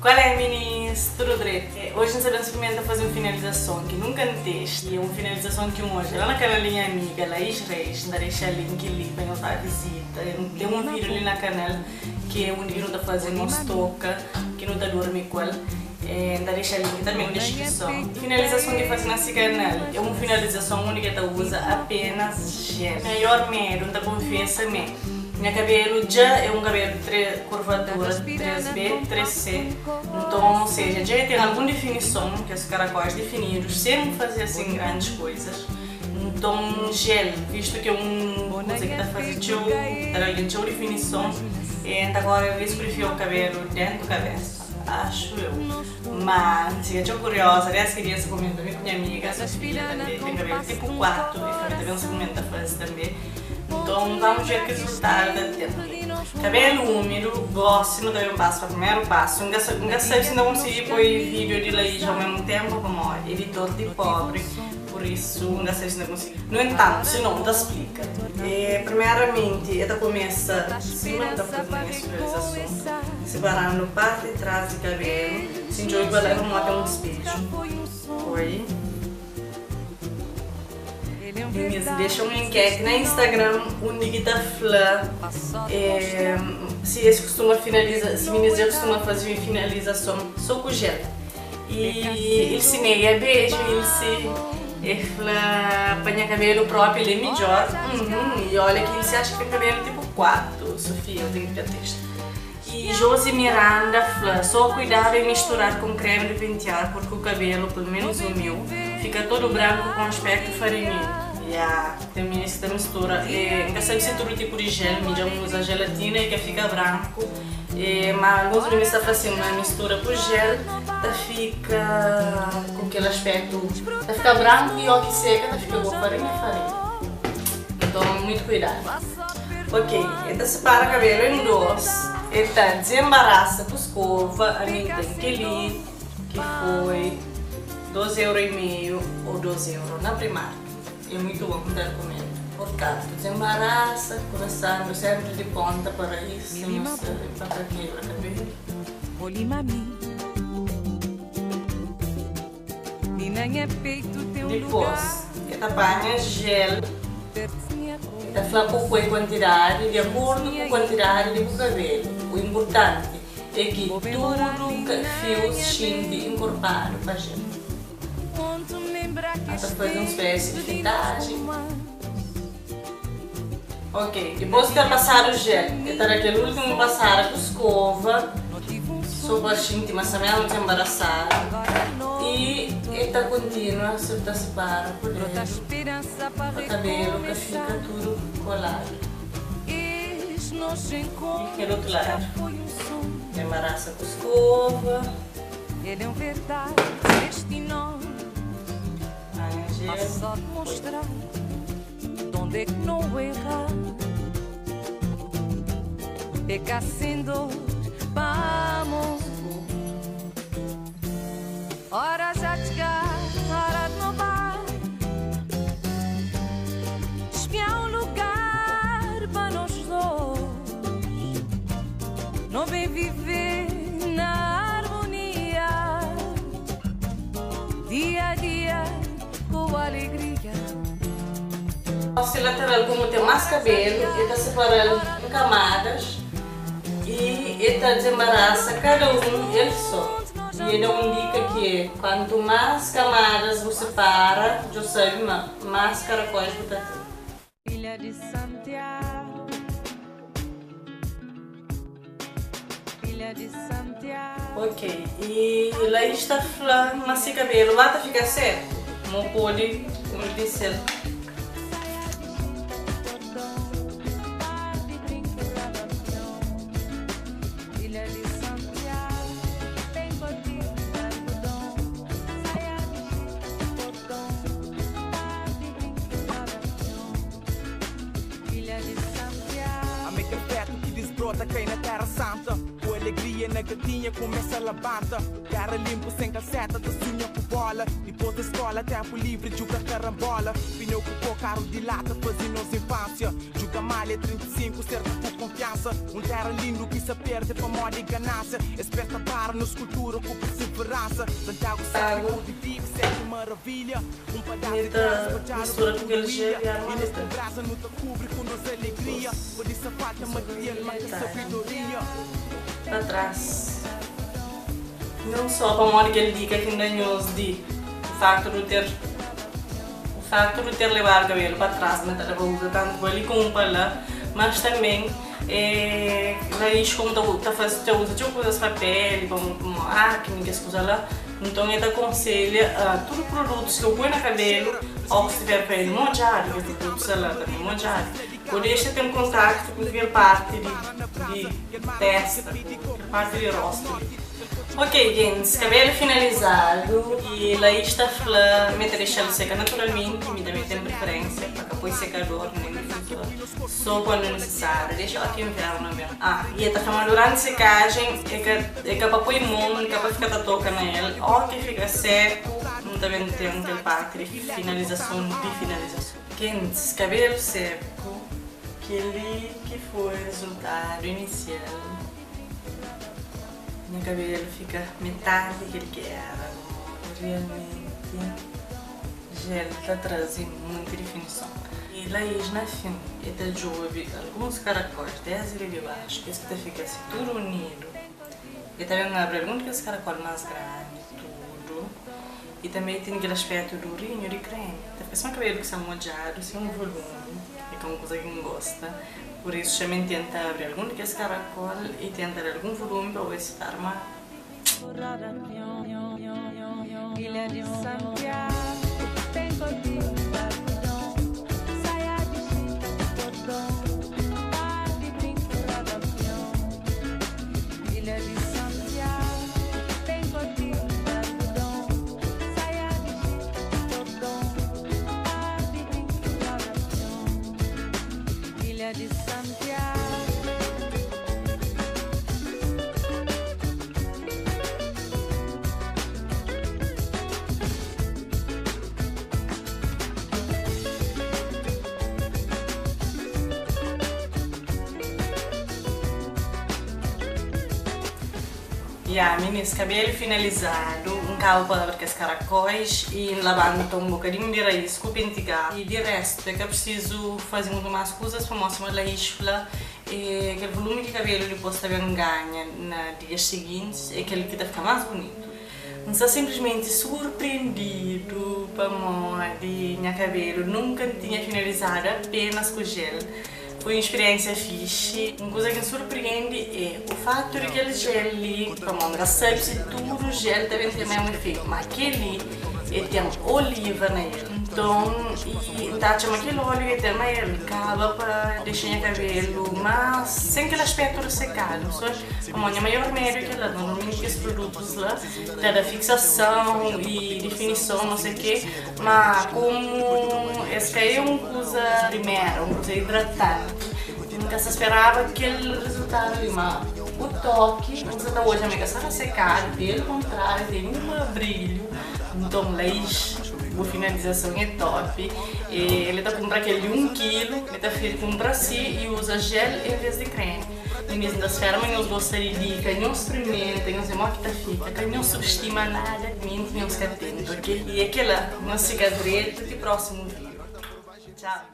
Qual é, minis? Tudo dreto? Hoje N sa ben sprimenta faze un finalizason ki nunka N testa i é un finalizason ki N odja la na kanal di nha amiga Laís Reis. N ta dexa link li pa nhos ba vizita. Ten un vídeo li na kanal ki é undi ki nu ta faze nos toka ki nu ta durmi ku el. N ta dexa link tanbe na deskrison. Finalizason ki faze na si kanal é un finalizason undi ki el ta uza apenas jel. Maior medu, N ta konfesa me, nha kabelu dja é un kabelu de kurvatura 3B, 3C, nton, ou seja, dja el ten algun difinison, kes karakóis difinidus, sen faze asin grandis koizas. Nton, jel, vistu ki é un kuza ki ta faze txeu, ta da algen txeu difinison, N ta kore risku di fia-u kabelu dentu kabesa. Acho eu. Ma N fika txeu kurioza des ki dia sprimenta mi ku nha amiga Sofia tanbe ten kabelu tipu 4 e fla mi ta ben sprimenta faze tanbe. Nton vamos ver ki rizultadu ta ten. Kabelu úmidu gosi nu ta ben pasa pa primeru pasu. N ka N ka sabe si N ta konsigi poi video di Laís ao mesmu tempu pamodi editor di pobri pur isu N ka sabe si N ta konsigi. Nu entantu si no N ta splika. E primeramenti e ta kumesa sima N ta faze na nha finalizason. Separando parti di tras di kabelu, si N djobe pa la el mostra un spedju. Oi. Minis, dexa un enketi na Instagram undi ki ta fla si es kustuma finaliza, si minis dja kustuma faze un finalizason so ku jel. I Ilsineia, beju Ilsi, e fla pa nha kabelu propi el é midjor. I olha ki Ilsi acha ki ten kabelu tipu 4, Sofia, eu tenho ki ka testa. E Josi Miranda fla, Só cuidado em misturar com creme de pentear porque o cabelo, pelo menos o meu, fica todo branco com aspecto farinhento. Ya, tem minis ki ta mistura. E N ka sabe si é tudu tipu di gel, mi dja N uza gelatina e ka fika branku. E ma alguns minis ta fla assim, ma mistura ku gel ta fika ku kel aspecto, ta fika branku e o ki seka ta fika igual farinha farinha. Nton, muito cuidado. Ok, e ta sipara kabelu en dos, e ta dizenbarasa ku skova, ami N ten kel-li ki foi dos euro i meiu ou dos euro na Primark, é muitu bon, N ta rikumenda. Purtantu, dizenbarasa kumesandu senpri di ponta pa rais, si nhos sabe pa ka kebra kabelu. Dipôs, e ta panha jel, e ta fla ku poi kuantidadi di akordu ku kuantidadi di bu kabelu. U inpurtanti é ki tudu fius xinti inkorpadu pa jel. A ta faze un spési di fitaji. Ok, dipôs di ter pasadu jel, e ta da kel últimu pasada ku skova, so pa xinti ma sta mésmu dizenbarasadu, i e ta kontinua se ta sipara ku dedu pa kabelu ka fika tudu koladu. I kel otu ladu, dizenbarasa ku skova. Panha jel, poi. Donde que não erra Peca sem dor Vamos Hora já chegar Hora de não vai Espiar um lugar para nós dois Não vem viver na harmonia Dia a dia com alegria. Se lateral komu ten más kabelu, el ta separa-l en kamadas i el ta dizenbarasa kada un el sô. I el da un dika ki é, Kuantu más kamadas bu separa, dja bu sabe ma más karakóis bu ta ten. Ilha di Santiago, Ilha di Santiago. Ok, e Laís ta fla ma si kabelu ba ta fika seku, mo pode umidise-l. que tinha começa a levanta. Terra limpo sem calceta, tá sonha com bola. Depois da escola, tempo livre, joga carambola. Pneu com carro de lata, fazia nossa infância. Joga malha 35, certo com confiança. Um terra lindo que se perde pra moda e ganância. Esperta para nos cultura com perseverança. Santiago sabe onde vive, sete maravilha. Um pedaço de Muita mistura com aquele gel e E arma. nesta brasa não te cobre com nossa alegria. Por isso falta material, mas que sabedoria. Para trás. Não só para uma aquele dica que ainda nos de o facto de ter o facto de ter levado o cabelo para trás, mas ela usa tanto ali como para lá, mas também é, raiz como tá faz tá usa tipo coisas para pele, como, como acne, que as coisas lá. Então eu te aconselho uh, todos os produtos que eu ponho no cabelo, ou que estiver pele molhado, que os produtos lá também molhado. Por isso tem contato com aquela parte de testa, parte de rosto. Ok, gente, cabelo finalizado e lá está a me deixar seca naturalmente, me também tem preferência para que põe secador nem difusor, só quando necessário, deixa aqui inverno mesmo. Ah, e está falando durante a secagem, é que para pôr mão, é para ficar toca nele, ou que fica seco, não também tem aquela parte de finalização, de finalização. Gente, cabelo seco, aquele que foi o resultado inicial. Meu cabelo fica metade que ele que era. Realmente, gel está trazendo muita definição. E Laís, na fim, está job alguns caracóis, 10 de baixo, que esse que fica assim, tudo unido. E também abre alguns que esse caracol mais grande, tudo. E também tem aquele aspecto durinho de creme. Tá ficando um cabelo que está molhado, sem um volume, é uma coisa que não gosta. Por isso, também tenta abrir algum daqueles caracol e tenta dar algum volume para ver se tá armado. Ilha de Santiago tem contigo algodão, saia de chita de cordão, pá de brinco rodapião. Ilha de Santiago tem contigo algodão, saia de chita de cordão, pá de brinco rodapião. Ilha de Santiago. Yeah, meninas, cabelo finalizado, um cabo para porque as caracóis e lavando um bocadinho de raiz com pentear. E de resto, é que eu preciso fazer muito mais coisas para mostrar uma laísfla e aquele volume de cabelo depois também ganha nos dias seguintes, é aquele que fica mais bonito. Não estou simplesmente surpreendido para de minha cabelo, nunca tinha finalizado apenas com gel. Foi uma experiência fixe. Uma coisa que me surpreende é o fato de que aquele gel ali, como não sabe se tudo o gel também tem o mesmo efeito, mas aquele ele tem oliva nele. Então, e tá chama aquele óleo e tem mais ele acaba para deixar o cabelo, mas sem aquele aspecto ressecado. Só como a minha maior medo é que ela normalmente esses produtos lá, tá da fixação e definição, não sei o quê, mas como esse aí é uma coisa primeira, uma coisa hidratante, nunca se esperava aquele resultado ali, mas o toque, você tá hoje, amiga, só ressecado, pelo contrário, tem um brilho. Então, Laís, a finalização é top. E ele tá comprando aquele 1 kg, ele tá feito comprar si e usa gel em vez de creme. E mesmo das fermas, eu gostaria de que não experimentem, não sei como que tá fica, que não subestima nada, nem não se atento, ok? E aquela, não se direito, até o próximo vídeo. Tchau!